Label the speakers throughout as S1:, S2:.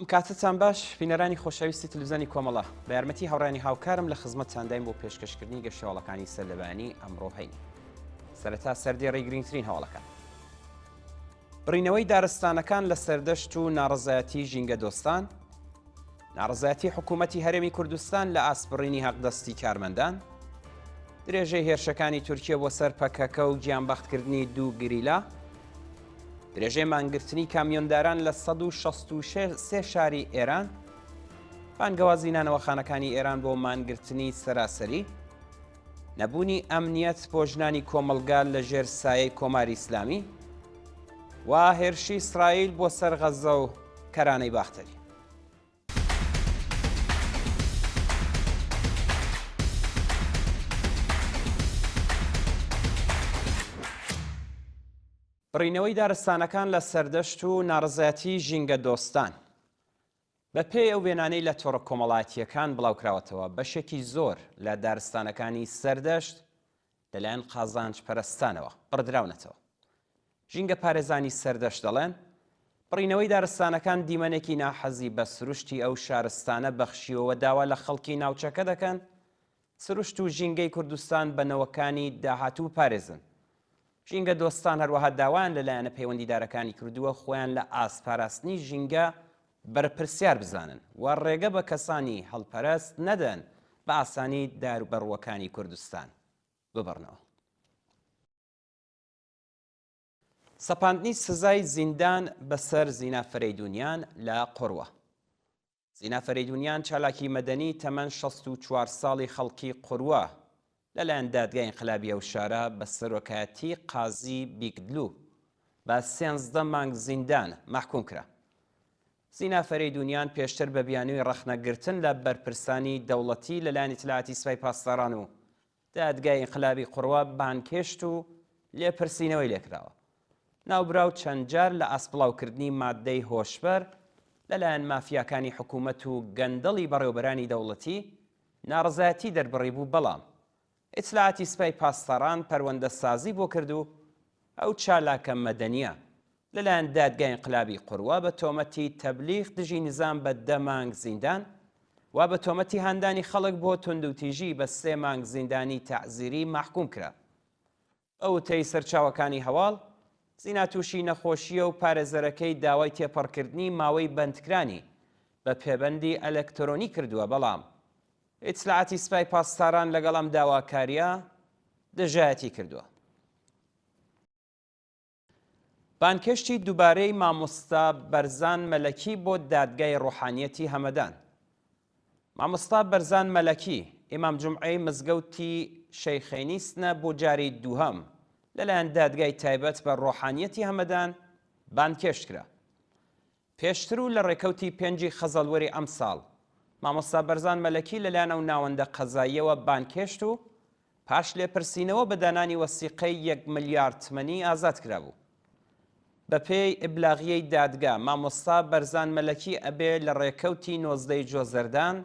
S1: ئەم کاتەتان باش بینەرانی خۆشەویستی تلویزیۆنی کۆمەڵە بە یارمەتی هاوڕێیانی هاوکارم لە خزمەتتانداین بۆ پێشکەشکردنی گەشتەواڵەکانی سەرلەبەیانی ئەمڕۆ هەینی سەرەتا سەردێڕی گرنگترین هەواڵەکان بڕینەوەی دارستانەکان لە سەردەشت و ناڕەزایەتی ژینگە دۆستان ناڕەزایەتی حکوومەتی هەرێمی کوردستان لە ئاست بڕینی حەقدەستی کارمەندان درێژەی هێرشەکانی تورکیە بۆ سەر پەکەکە و گیانبەختکردنی دوو گریلا درێژەی مانگرتنی کامیۆنداران لە 163 شاری ئێران بانگەوازی نانەوەخانەکانی ئێران بۆ مانگرتنی سەراسەری نەبوونی ئەمنیەت بۆ ژنانی کۆمەڵگا لە ژێر سایەی کۆماری ئیسلامی و هێرشی ئیسرائیل بۆ سەر غەززە و کەرانەی باختەری. بڕینەوەی دارستانەکان لە سەردەشت و ناڕەزایەتی ژینگەدۆستان. بەپێی ئەو وێنانەی لە تۆڕە کۆمەڵایەتییەکان بڵاوکراوەتەوە، بەشێکی زۆر لە دارستانەکانی سەردەشت لەلایەن قازانج پەرستانەوە بڕدراونەتەوە. ژینگەپارێزانی سەردەشت دەڵێن، بڕینەوەی دارستانەکان دیمەنێکی ناحەزی بە سروشتی ئەو شارستانە بەخشیوە و داوا لە خەڵکی ناوچەکە دەکەن سروشت و ژینگەی کوردستان بە نەوەکانی داهاتوو بپارێزن. ژینگە دۆستان هەروەها داوایان لە لایەنە پەیوەندیدارەکانی کردووە خۆیان لە ئاست پاراستنی ژینگە بەرپرسیار بزانن و ڕێگە بە کەسانی هەڵپەرست نەدەن بە ئاسانی داربەڕووەکانی کوردستان ببڕنەوە. سەپاندنی سزای زیندان بەسەر زینا فەرەیدونیان لە قوروە. زینا فەرەیدونیان چالاکی مەدەنی تەمەن 64 ساڵی خەڵکی قوروە لەلایەن دادگای ئینقلابی ئەو شارە بە سەرۆکایەتی قازی بیگدلو بە سێنزدە مانگ زیندان مەحکوم کرا. زینا فەرەیدونیان پێشتر بە بیانووی ڕەخنەگرتن لە بەرپرسانی دەوڵەتی لەلایەن ئیتلاعاتی سپای پاسداران و دادگای ئینقلابی قوروە بانگهێشت و لێپرسینەوەی لێکراوە. ناوبراو چەند جار لە ئاست بڵاوکردنی ماددەی هۆشبەر لەلایەن مافیاکانی حکوومەت و گەندەڵی بەڕێوەبەرانی دەوڵەتی ناڕەزایەتی دەربڕیبوو، بەڵام ئیتلاعاتی سپای پاسداران پەروەندەسازی بۆ کرد و ئەو چالاکە مەدەنییە لەلایەن دادگای ئینقلابی قوروە بە تۆمەتی تەبلیغ دژی نیزام بە دە مانگ زیندان و بە تۆمەتی هاندانی خەڵک بۆ توندوتیژی بە سێ مانگ زیندانی تەعزیری مەحکووم کرا. بە وتەی سەرچاوەکانی هەواڵ، زینا تووشی نەخۆشییە و پارێزەرەکەی داوای تێپەڕکردنی ماوەی بەندکرانی بە پێبەندی ئەلەکترۆنی کردووە، بەڵام ئیتلاعاتی سپای پاسداران لەگەڵ ئەم داواکارییە دژایەتی کردووە. بانگهێشتی دووبارەی مامۆستا بەرزان مەلەکی بۆ دادگای ڕۆحانیەتی هەمەدان. مامۆستا بەرزان مەلەکی، ئیمام جومعەی مزگەوتی شەیخەینی سنە بۆ جاری دووهەم لەلایەن دادگای تایبەت بە ڕۆحانیەتی هەمەدان بانگهێشت کرا. پێشتر و لە ڕێکەوتی پێنجی خەزەڵوەری ئەمساڵ، مامۆستا بەرزان مەلەکی لەلایەن ئەو ناوەندە قەزاییەوە بانگهێشت و پاش لێپرسینەوە بە دانانی وەسیقەی یەک ملیار تمەنی ئازاد کرابوو. بەپێی ئیبلاغیەی دادگا، مامۆستا بەرزان مەلەکی ئەبێ لە ڕێکەوتی نۆزدەی جۆزەردان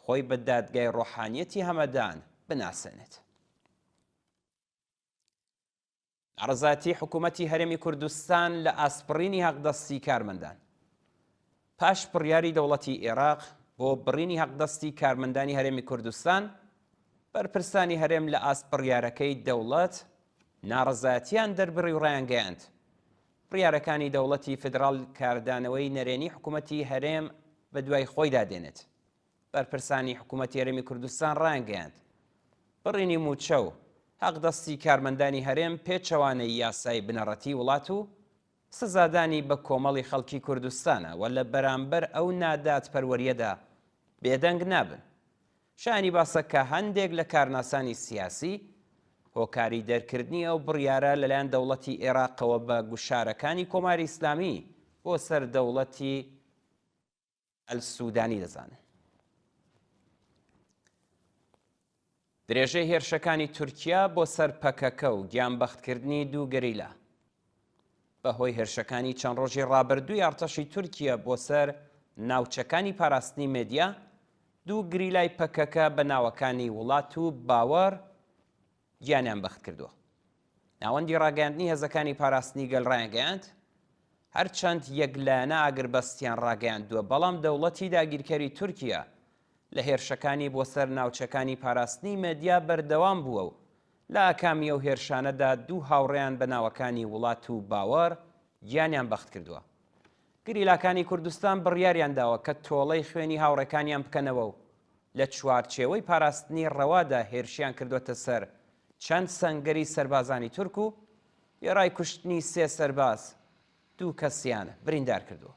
S1: خۆی بە دادگای ڕۆحانیەتی هەمەدان بناسێنێت. ناڕەزایەتی حکوومەتی هەرێمی کوردستان لە ئاست بڕینی حەقدەستی کارمەندان. پاش بڕیاری دەوڵەتی ئێراق بۆ بڕینی حەقدەستی کارمەندانی هەرێمی کوردستان، بەرپرسانی هەرێم لە ئاست بڕیارەکەی دەوڵەت ناڕەزایەتیان دەربڕی و ڕایانگەیاند، بڕیارەکانی دەوڵەتی فیدراڵ کاردانەوەی نەرێنی حکوومەتی هەرێم بەدوای خۆیدا دێنێت. بەرپرسانی حکوومەتی هەرێمی کوردستان ڕایانگەیاند، بڕینی مووچە و حەقدەستی کارمەندانی هەرێم پێچەوانەی یاسای بنەڕەتیی وڵات و سزادانی بە کۆمەڵی خەڵکی کوردستانە و لە بەرامبەر ئەو نادادپەروەرییەدا بێدەنگ نابن. شایانی باسە کە هەندێک لە کارناسانی سیاسی هۆکاری دەرکردنی ئەو بڕیارە لەلایەن دەوڵەتی ئێراقەوە بە گوشارەکانی کۆماری ئیسلامی بۆ سەر دەوڵەتی ئەلسودانی دەزانن. درێژەی هێرشەکانی تورکیا بۆ سەر پەکەکە و گیانبەختکردنی دوو گەریلا. بەهۆی هێرشەکانی چەند ڕۆژی ڕابردووی ئەرتەشی تورکیا بۆ سەر ناوچەکانی پاراستنی مێدیا، دوو گریلای پەکەکە بە ناوەکانی وڵات و باوەڕ گیانیان بەخت کردووە. ناوەندی ڕاگەیاندنی هێزەکانی پاراستنی گەل ڕایانگەیاند، هەرچەند یەکلایەنە ئاگربەستیان ڕاگەیاندووە، بەڵام دەوڵەتی داگیرکەری تورکیا لە هێرشەکانی بۆ سەر ناوچەکانی پاراستنی مەدیا بەردەوام بووە و لە ئاکامی ئەو هێرشانەدا دوو هاوڕێیان بە ناوەکانی وڵات و باوەڕ گیانیان بەخت کردووە. گریلاکانی کوردستان بڕیاریان داوە کە تۆڵەی خوێنی هاوڕێکانیان بکەنەوە و لە چوارچێوەی پاراستنی ڕەوادا هێرشیان کردووەتە سەر چەند سەنگەری سەربازانی تورک و وێڕای کوشتنی سێ سەرباز، دوو کەسیان بریندار کردووە.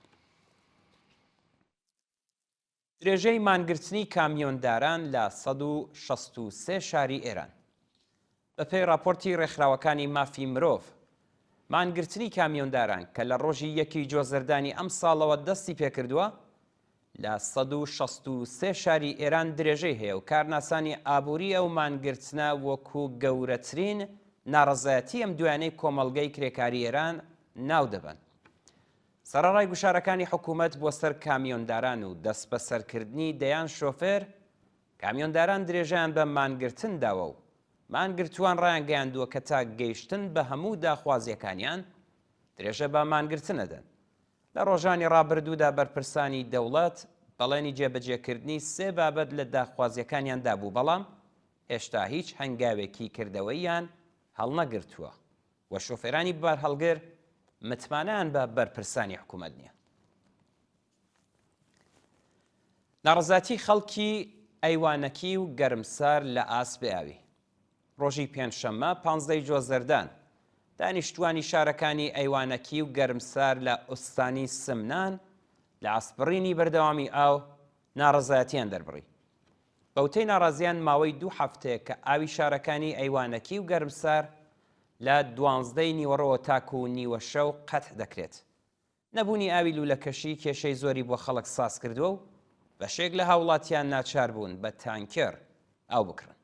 S1: درێژەی مانگرتنی کامیۆنداران لە 163 شاری ئێران. بەپێی ڕاپۆرتی ڕێکخراوەکانی مافی مرۆڤ، مانگرتنی کامیۆنداران کە لە ڕۆژی یەکی جۆزەردانی ئەمساڵەوە دەستی پێکردووە، لە 163 شاری ئێران درێژەی هەیە و کارناسانی ئابووری ئەو مانگرتنە وەکوو گەورەترین ناڕەزایەتی ئەم دوایانەی کۆمەڵگەی کرێکاری ئێران ناو دەبەن. سەرەڕای گوشارەکانی حکوومەت بۆ سەر کامیۆنداران و دەستبەسەرکردنی دەیان شۆفێر، کامیۆنداران درێژەیان بە مانگرتن داوە و مانگرتووان ڕایانگەیاندووە کە تا گەیشتن بە هەموو داخوازییەکانیان درێژە بە مانگرتن ئەدەن. لە ڕۆژانی ڕابردوودا بەرپرسانی دەوڵەت بەڵێنی جێبەجێکردنی سێ بابەت لە داخوازییەکانیان دابوو، بەڵام هێشتا هیچ هەنگاوێکی کردەوەییان هەڵنەگرتووە و شۆفێرانی بارهەڵگر متمانەیان بە بەرپرسانی حکوومەت نییە. ناڕەزایەتی خەڵکی ئەیوانەکی و گەرمسار لە ئاست بێئاوی. ڕۆژی پێنجشەممە پانزدەی جۆزەردان، دانیشتووانی شارەکانی ئەیوانەکی و گەرمسار لە ئوستانی سمنان لە ئاست بڕینی بەردەوامی ئاو ناڕەزایەتییان دەربڕی. بە وتەی ناڕازیان ماوەی دوو هەفتەیە کە ئاوی شارەکانی ئەیوانەکی و گەرمسار لە دوانزدەی نیوەڕۆوە تاکوو نیوەشەو قەتع دەکرێت. نەبوونی ئاوی لوولەکەشی کێشەی زۆری بۆ خەڵک سازکردووە و بەشێک لە هاوڵاتیان ناچاربوون بە تانکێر ئاو بکڕن.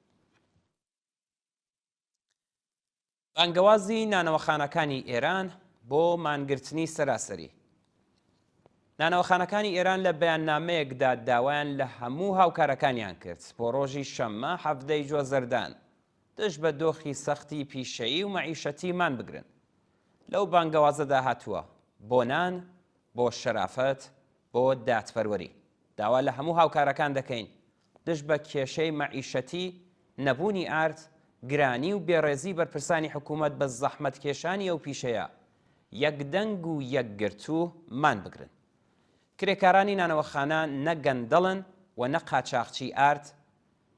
S1: بانگەوازی نانەوەخانەکانی ئێران بۆ مانگرتنی سەراسەری نانەوەخانەکانی ئێران لە بەیاننامەیەکدا داوایان لە هەموو هاوکارەکانیان کرد بۆ ڕۆژی شەممە حەڤدەی جۆزەردان دژ بە دۆخی سەختی پیشەیی و مەعیشەتی مان بگرن. لەو بانگەوازەدا هاتووە، بۆ نان، بۆ شەرافەت، بۆ دادپەروەری. داوا لە هەموو هاوکارەکان دەکەین دژ بە کێشەی مەعیشەتی، نەبوونی ئارد، گرانی و بێڕێزی بەرپرسانی حکوومەت بە زەحمەتکێشانی ئەو پیشەیە، یەکدەنگ و یەکگرتوو مان بگرن. کرێکارانی نانەوەخانە نە گەندەڵن و نە قاچاخچی ئارد،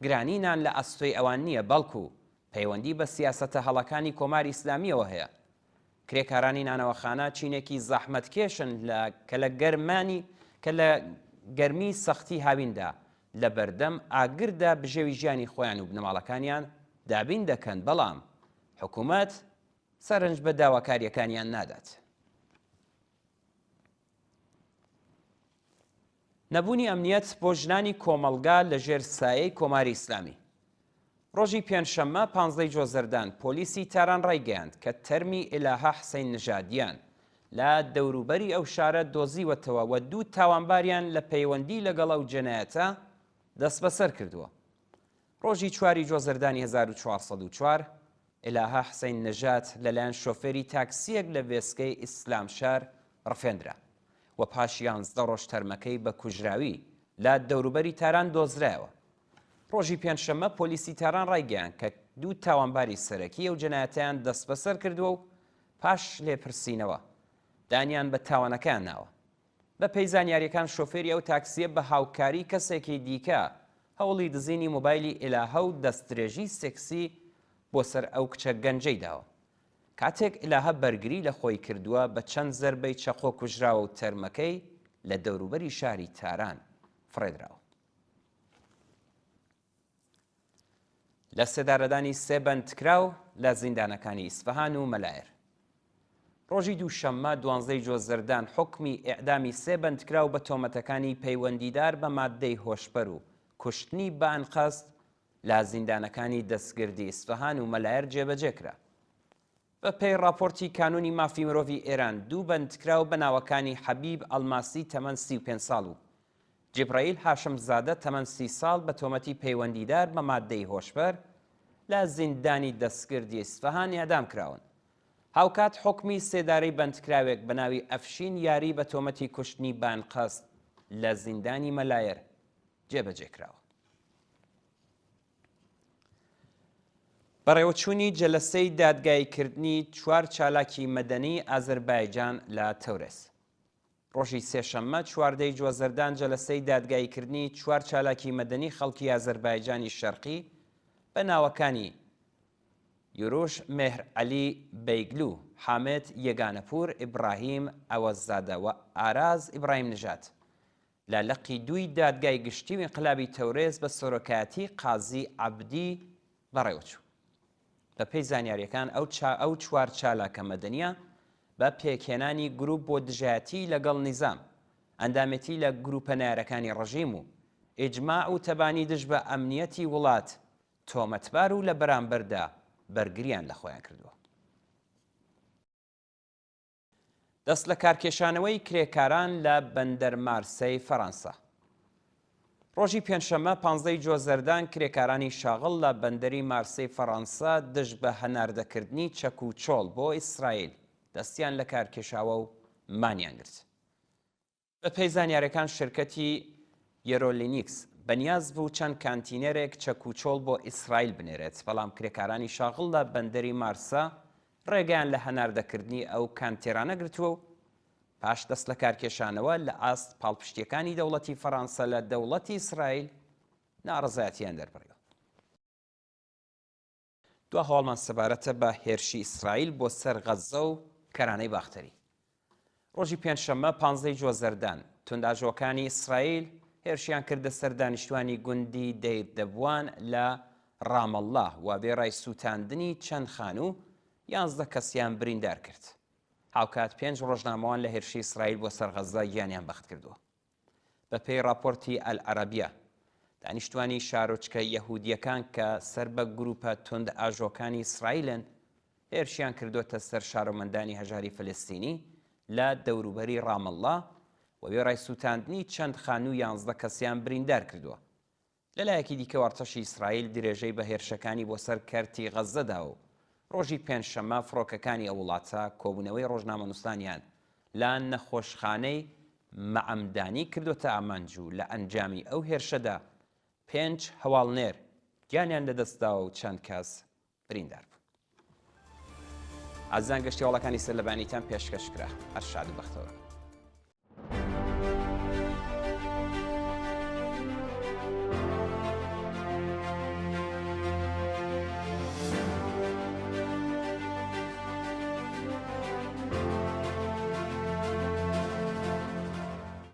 S1: گرانی نان لە ئەستۆی ئەوان نییە، بەڵکو پەیوەندی بە سیاسەتە هەڵەکانی کۆماری ئیسلامییەوە هەیە. کرێکارانی نانەوەخانە چینێکی زەحمەتکێشن لە کە لە گەرمانی کە لە گەرمی سەختی هاویندا لە بەردەم ئاگردا بژێوی ژیانی خۆیان و بنەماڵەکانیان دابین دەکەن، بەڵام حکومەت سەرنج بە داواکارییەکانیان نادات. نەبوونی ئەمنیەت بۆ ژنانی کۆمەڵگا لە ژێر سایەی کۆماری ئیسلامی. ڕۆژی پێنجشەممە پانزدەی جۆزەردان پۆلیسی تاران ڕایگەیاند کە تەرمی ئیلاهە حسەین نژادیان لە دەوروبەری ئەو شارە دۆزیوەتەوە و دوو تاوانباریان لە پەیوەندی لەگەڵ ئەو جەنایەتە دەستبەسەر کردووە. ڕۆژی چواری جۆزەردانی 1404 ئیلاهە حسەین نەژاد لەلایەن شۆفێری تاکسییەک لە وێستگەی ئیسلامشار ڕفێندرا و پاش یانزدە ڕۆژ تەرمەکەی بە کوژراوی لە دەوروبەری تاران دۆزرایەوە. ڕۆژی پێنجشەممە پۆلیسی تاران ڕایگەیاند کە دوو تاوانباری سەرەکی ئەو جەنایەتەیان دەستبەسەر کردووە و پاش لێپرسینەوە دانیان بە تاوانەکەیان ناوە. بە پێی زانیارییەکان شۆفێری ئەو تاکسییە بە هاوکاری کەسێکی دیکە هەوڵی دزینی مۆبایلی ئیلاهە و دەستدرێژی سێکسی بۆ سەر ئەو کچە گەنجەی داوە. کاتێک ئیلاهە بەرگری لە خۆی کردووە بە چەند زەربەی چەقۆ کوژراوە و تەرمەکەی لە دەوروبەری شاری تاران فڕێدراوە. لە سێدارەدانی سێ بەندکراو لە زیندانەکانی ئیسفەهان و مەلایر. ڕۆژی دووشەممە دوانزەی جۆزەردان حوکمی ئێعدامی سێ بەندکراو بە تۆمەتەکانی پەیوەندیدار بە ماددەی هۆشبەر و کوشتنی بە ئەنقەست لە زیندانەکانی دەستگردی ئیسفەهان و مەلایر جێبەجێ کرا. بە پێی ڕاپۆرتی کانوونی مافی مرۆڤی ئێران، دوو بەندکراو بە ناوەکانی حەبیب ئەڵماسی تەمەن 35 ساڵ و جبرەیل هاشم زادە تەمەن 30 ساڵ بە تۆمەتی پەیوەندیدار بە ماددەی هۆشبەر لە زیندانی دەستگردی ئیسفەهان ئێعدام کراون. هاوکات حوکمی سێدارەی بەندکراوێک بە ناوی ئەفشین یاری بە تۆمەتی کوشتنی بەئەنقەست لە زیندانی مەلایەر جێبەجێ کراوە. بەڕێوەچوونی جەلەسەی دادگاییکردنی چوار چالاکی مەدەنی ئازەربایجان لە تەورێز. ڕۆژی سێشەممە 14 ی جۆزەردان جەلەسەی دادگاییکردنی چوار چالاکی مەدەنی خەڵکی ئازەربایجانی شەرقی بە ناوەکانی یوروش مێهر عەلی بەیگلو، حامد یەگانەپوور، ئیبراهیم عەوەززادە و ئاراز ئیبراهیم نژاد لە لقی دووی دادگای گشتی و ئینقلابی تەورێز بە سەرۆکایەتی قازی عەبدی بەڕێوەچوو. بەپێی زانیارییەکان ئەو ئەو چوار چالاکە مەدەنییە بە پێکهێنانی گرووپ بۆ دژایەتیی لەگەڵ نیزام، ئەندامێتی لە گرووپە نەیارەکانی ڕژیم و ئیجماع و تەبانی دژ بە ئەمنییەتی وڵات تۆمەتبار و لە بەرامبەردا بەرگریان لە خۆیان کردووە. دەست لەکارکێشانەوەی کرێکاران لە بەندەر مارسەی فەرەنسا. ڕۆژی پێنجشەممە پانزدەی جۆزەردان کرێکارانی شاغڵ لە بەندەری مارسەی فەرەنسا دژ بە هەناردەکردنی چەک و چۆڵ بۆ ئیسرائیل دەستیان لەکارکێشاوە و مانیان گرت. بەپێی زانیاریەکان شرکەتی یەرۆلینیکس بەنیاز بوو چەند کانتینەرێک چەک و چۆڵ بۆ ئیسرائیل بنێرێت، بەڵام کرێکارانی شاغڵ لە بەندەری مارسا ڕێگەیان لە هەناردەکردنی ئەو کانتێرانە گرتووە و پاش دەستلەکارکێشانەوە لە ئاست پاڵپشتیەکانی دەوڵەتی فەرانسە لە دەوڵەتی ئیسرائیل ناڕەزایەتیان دەربڕیوە. دوا هەواڵمان سەبارەتە بە هێرشی ئیسرائیل بۆ سەر غەززە و کەرانەی باختەری. ڕۆژی پێنجشەممە پانزەی جۆزەردان، توندئاژۆکانی ئیسرائیل هێرشیان کردە سەر دانیشتوانی گوندی دەیر دەبوان لە ڕامەڵڵا و وێڕای سووتاندنی چەند خانوو، یانزدە کەسیان بریندار کرد. هاوکات پێنج ڕۆژنامەوان لە هێرشی ئیسرائیل بۆ سەر غەززە گیانیان بەخت کردووە. بەپێی ڕاپۆرتی ئەلعەرەبیە، دانیشتوانی شارۆچکە یەهودییەکان کە سەر بە گروپە توندئاژۆکانی ئیسرائیلن، هێرشیان کردۆتە سەر شارۆمەندانی هەژاری فلستینی لە دەوروبەری ڕامەڵڵا و وێڕای سووتاندنی چەند خانوو یانزدە کەسیان بریندار کردووە. لەلایەکی دیکەوە ئەرتەشی ئیسرائیل درێژەی بە هێرشەکانی بۆ سەر کەرتی غەززە داوە و ڕۆژی پێنجشەممە فڕۆکەکانی ئەو وڵاتە کۆبوونەوەی ڕۆژنامەنووسانیان لە نەخۆشخانەی مەعەمدانی کردۆتە ئامانج و لە ئەنجامی ئەو هێرشەدا پێنج هەواڵنێر گیانیان لەدەستداوە و چەند کەس بریندار بوون. ئازیزان گەشتی هەواڵەکانی سەرلەبەیانیتان پێشکەش کرا. هەر شاد و بەختەوەر بن.